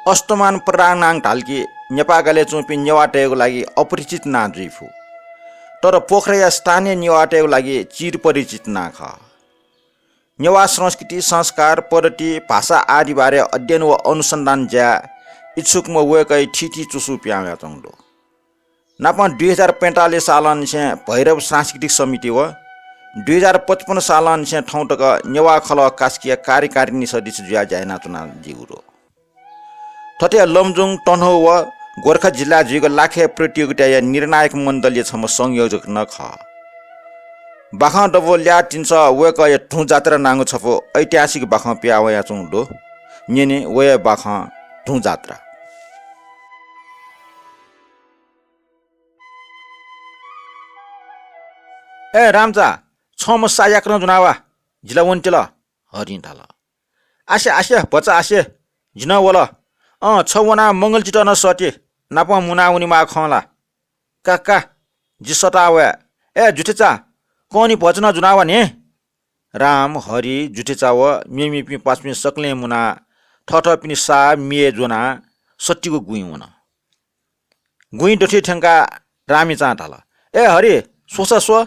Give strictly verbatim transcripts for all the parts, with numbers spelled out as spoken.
अष्टमान प्रधान नां धाल कि नेपाः गालय् च्वंपिं नेवाःतय्गु लागि अपरिचित नां जुइ फु। तर पोखराया स्थानीय नेवाःतय्गु लागि चिरपरिचित नां खः। नेवाः संस्कृति, संस्कार, पद्धति, भाषा आदि बारे अध्ययन व अनुसन्धान ज्याय् इच्छुकम्ह वय्कःया थीथी चुसु पिहां वयाच्वंगु दु। नापं दुई हजार पैंतालिस सालंनिसें भैरव सांस्कृतिक समिति व दुई हजार पचपन्न सालंनिसें थौं तक नेवाः खलः कास्कीया कार्यकारिणी सदस्य जुयाः ज्या यानाच्वनादीगु दु। थथे लमजुङ, तनहुँ व गोर्खा जिल्लाय् जुइगु लाखे प्रतियोगिताया निर्णायक मण्डलया छम्ह संयोजक नं खः। बाखं दबू ल्याः तिनिसं वय्कःया धुँ जात्रा नांगु छपु ऐतिहासिक बाखं पिहां वयाच्वंगु दु। न्यने वया बाखं धुँ जात्रा। ए रामचा, छम्ह सा याकनं ज्वना वा, जि ला वनेत्यल, हरिं धाल। आसे, आसे, भचा आसे, जि नं वल। अँ, छ वनाः मंगलचित नं सःति, नापं मुना वनेमाः खं ला? का, का, जि सःता वये। ए जुथेचा, कनी भचा नं ज्वना वा नि। राम, हरि, जुथेचा व मेमेपिं पासापिं सकलें मुनाः थःथःपिनि सा म्ये ज्वनाः सत्तिगु गुँइ वन। गुँइ दथुइ थ्यंकाः रामइचां धाल, ए हरि, स्वसा स्व,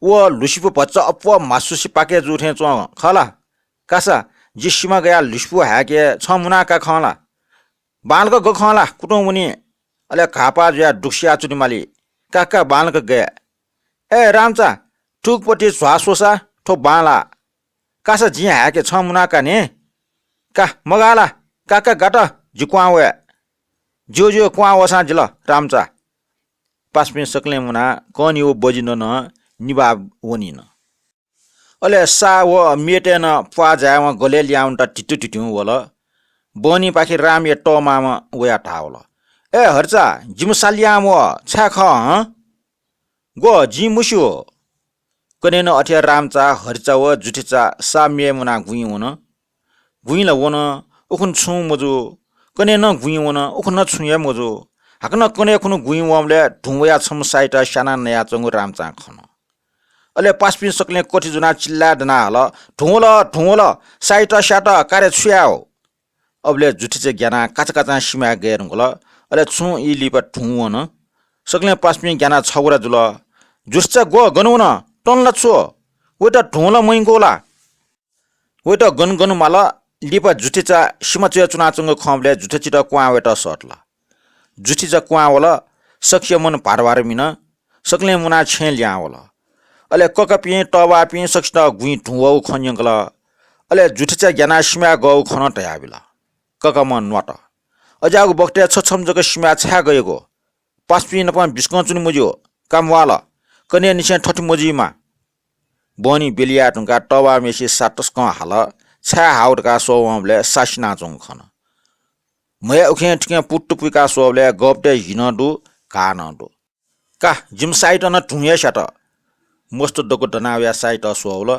व ल्हुसिपु भचा अप्वः म्हासुसे पाके जू थें च्वं खः ला? कासा, जि सिमा गयाः ल्हुसिपु हाय्के छं मुना का खं ला? बांलाक ग खं ला, कुतुं वनी, अले घाःपाः जुयाः दुगसिया च्वनेमाली। का, का, बांलाक गये। ए रामचा, थुगुपति झ्वाः स्वसा, थ्व बांलाः। कासा, जिं हाय्के छं मुना का नि। का, मगाः ला? का, का, गात, जि क्वहां वये। ज्यू, ज्यू, क्वहां वःसां जिल, रामचा। पासापिं सकलें मुनाः कनी व बजिनं नं निभाः वनिन। अले सा व म्येतय् नं प्वाः जायेवं गलय् लिहां वनेत धितुधितुं वल। बहनीपाखे रामया तःमामा वयाः धाः वल, ए हरिचा, जिमि सा लिहां वः, छाय् खः हँ? ग्व, जिं मस्यू। कन्हय् नं अथे रामचा, हरिचा व जुथेचा सा म्ये मुनाः गुँइ वन। गुँइ ला वन, उखुन्हु छुं मजू। कन्हय् नं गुँइ वन, उखुन्हु नं छुं हे मजू। हाकनं कन्हय् खुन्हु गुँइ वंबलय् धुं वयाः छम्ह साइत स्यानाः नयाच्वंगु रामचां खन। अले पासापिं सकलें कथि ज्वनाः चिल्लाय् दनाः हल, धुं वल, धुं वल, साइत स्यात, का रे छु याये हो? अबलय् जुथेचा ग्यानाः काचाकाचां सिमाय् गये धुंकल। अले छुं ई लिपा धुं वन। सकलें पासापिं ग्यानाः छगू रा जुल। जुथेचा ग्व, गन वन? तन ला छु? वइत धुं ला मयंकू ला? वइत गन गन माल? लिपा जुथेचा सिमा च्वय् च्वनाच्वंगु खंबलय् जुथेचायात क्वहां वयेत सःतल। जुथेचा क्वहां वल, सकसिया मन भार भार मिन। सकलें मुनाः छेँय् लिहां वल। अले ककापिं, तःबाःपिं सकसितं गुँइ धुं वःगु खँ न्यंकल। अले जुथेचा ग्यानाः सिमाय् गःगु खँ नं धयाबिल। ककाम्ह न्वात। अज्याःगु बखतय् छ छम्ह जक सिमाय् छाय् गयेगु? पासापिं नाप बिस्कं च्वने मज्यू, का म्वाःल। कन्हय्‌निसें थथे मजुइमा। बहनी ब्यलि याये धुंकाः तःबाःम्हेसिं सा तसकं हाल, छाय् हाःगु धकाः स्वः वंबलय् सा सिनाच्वंगु खन। म्हया उखें थुखें पुत्त पुइकाः स्वःबलय् गःपतय् हि नं दु, घाः नं दु। का, जिमि साइत नं धुं हे स्यात। मस्त दक्व दनाः वयाः साइत स्वःवल,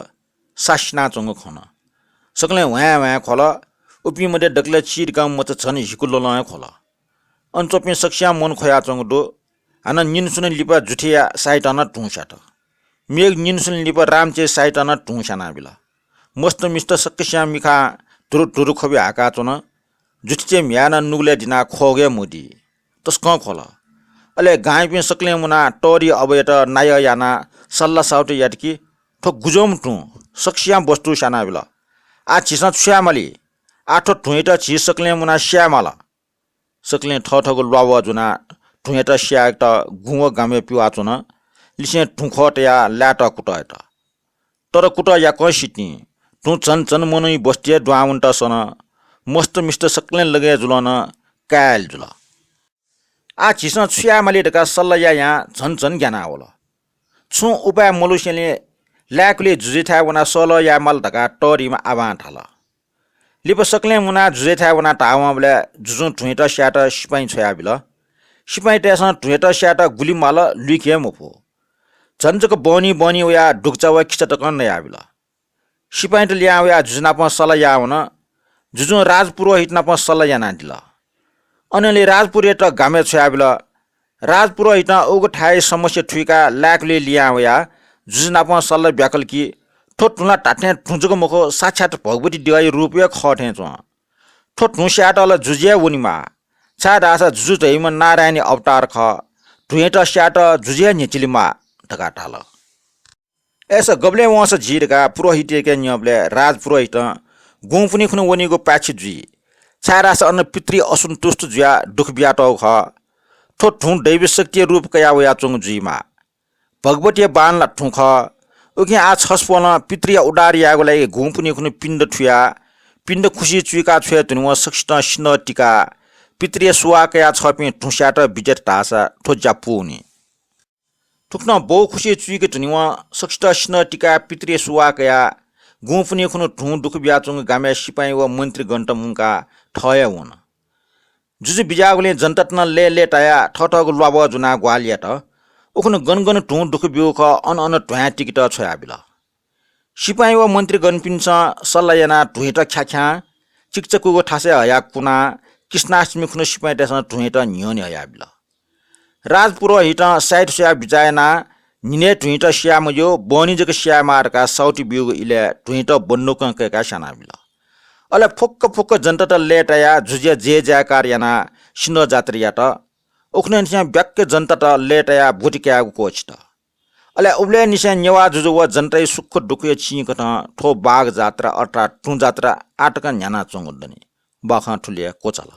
सा सिनाच्वंगु खन। सकलें ह्वाँय् ह्वाँय् ख्वल। उपिं मध्ये दकलय् चिधिकाःम्ह मचा झन हिकु ललं हे ख्वल। अन च्वंपिं सकसियां मन ख्वयाच्वंगु दु। हानं निन्हु स्वन्हु लिपा जुथेया साइत नं धुं स्यात। मेगु निन्हु स्वन्हु लिपा रामचाया साइत नं धुं स्यानाबिल। मस्त मिस्त सकसियां मिखां धुरु धुरु ख्वबि हाकाच्वन। जुथेचाया म्ह्याय् नं नुगलय् दिनाः ख्वःगु हे मदी। तसकं ख्वल। अले गांयापिं सकलें मुनाः तःधि अबयात नायः यानाः सल्लाह साहुति यात कि थ्व गुज्वंम्ह धुं, सकसियां वस्तु स्यानाबिल। आः झीसं छु यायेमाली? आः थ्व धुंयात झी सकलें मुनाः स्याये माल। सकलें थःथःगु ल्वावः ज्वनाः धुंयात स्यायेत गुँ व गामय् पिवाच्वन। लिसें धुंखः तयाः लायेत कुतः यात। तर कुतः याकं सितिं धुं झन झन मनूया बस्ती हे दुहां वनेत सन। मस्त मिस्त सकलें लगे जुलं नं काय् जुल। आः झीसं छु यायेमाली धकाः सल्लाह यायां झन झन ग्यानावल। छुं उपाय मलुसेंलि लाय्‌कुलिइ जुजुयाथाय् वनाः सल्लाह यायेमाल धकाः तःधिम्ह आबां धाल। लिपा सकलें मुनाः जुजुयाथाय् वनाः धाः वंबलय् जुजुं धुंयात स्यायेत सिपाइँ छ्वयाबिल। सिपाइँतय्‌सं धुंयात स्यायेत गुलि माल, लुइके हे मफु। झन जक बहनी बहनी वयाः दुगुचा व खिचा तकं नयाबिल। सिपाइँत लिहां वयाः जुजु नाप सल्लाह याः वन। जुजुं राजपुरोहित नाप सल्लाह यानादिल। अनंलि राजपुरोहितत गामय् छ्वयाबिल। राजपुरोहितं उगु थाय् समस्या थुइकाः लाय्‌कुलिइ लिहां वयाः जुजु नाप सल्लाह ब्याकल कि थ्व धुं ला धात्थें धुं जक मखु, साक्षात् भगवती देवया रूप हे खः थें च्वं। थ्व धुँ स्यायेत ला जुजुया वनेमाः, छाय्धाःसा जुजु धइम्ह नारायणी अवतार खः, धुँयात स्यायेत जुजुया न्ह्यचिलेमाः धकाः धाल। अय्सा गबलें वंसा जी धकाः पुरोहितयाके न्यंबलय् राजपुरोहितं गुँपुन्हि खुन्हु वनीगु पाय्छि जुइ, छाय्धाःसा अन पितृ असन्तुष्ट जुयाः दुःख बियातःगु खः। थ्व धुँ दैवी शक्तिया रूप कयाः वयाच्वंगु जुइमाः। भगवतीया बाण ला धुँ खः। उकिं आः छसपोलं पितृया उद्धार यायेगु लागि गुँपुन्हि खुन्हु पिण्ड थुयाः पिण्ड खुसिइ चुइका छ्वये धुनेवं सकसितं सिन्हः तिकाः पितृया सुवाः कयाः छःपिं धुँ स्यायेत बिज्यात धाःसा थ्व ज्या पूवनी। थुकथं बौ खुसिइ चुइके धुनेवं सकसितं सिन्हः तिकाः पितृया सुवाः कयाः गुँपुन्हि खुन्हु धुँ दुःख बियाच्वंगु गामय् सिपाइँ व मन्त्रीगणत मुंकाः थः हे वन। जुजु बिज्याःगुलिं जनतात नं लय्‌लय्‌तायाः थःथःगु ल्वाभः ज्वनाः ग्वाहालि यात। उखुन्हु गन गन धुँ दुःख ब्यूगु खः, अन अन ध्वाँय् तिकेत छ्वयाबिल। सिपाइँ व मन्त्रीगणपिन्सं सल्लाह यानाः धुँयात ख्याख्यां चिकिचाकूगु थासय् हयाः कुनाः कृष्णाष्टमी खुन्हु सिपाइँतय्‌सं धुँयात न्ह्यःने हयाबिल। राजपुरोहितं साइत स्वयाः बिचाः यानाः न्हिनय् धुँयात स्याये मज्यू, बहनी जक स्यायेमाः धकाः साहुति ब्यूगु इलय् धुँयात बन्दुकं कय्‌काः स्यानाबिल। अले फुक्क फुक्क जनतात लय्‌तायाः जुजुया जय जयकार यानाः सिन्हः जात्रा यात। उखुन्हुनिसें ब्याक्क जनतात लय्‌तायाः ब्वति कायेगु क्वःछित। अले उबलय्‌निसें नेवाः जुजु व जनताया सुख दुःखया चिंकथं थ्व बाघ जात्रा अर्थात् धुँ जात्रा आःतकं न्ह्यानाच्वंगु दनि। बाखं थुलि हे क्वचाल।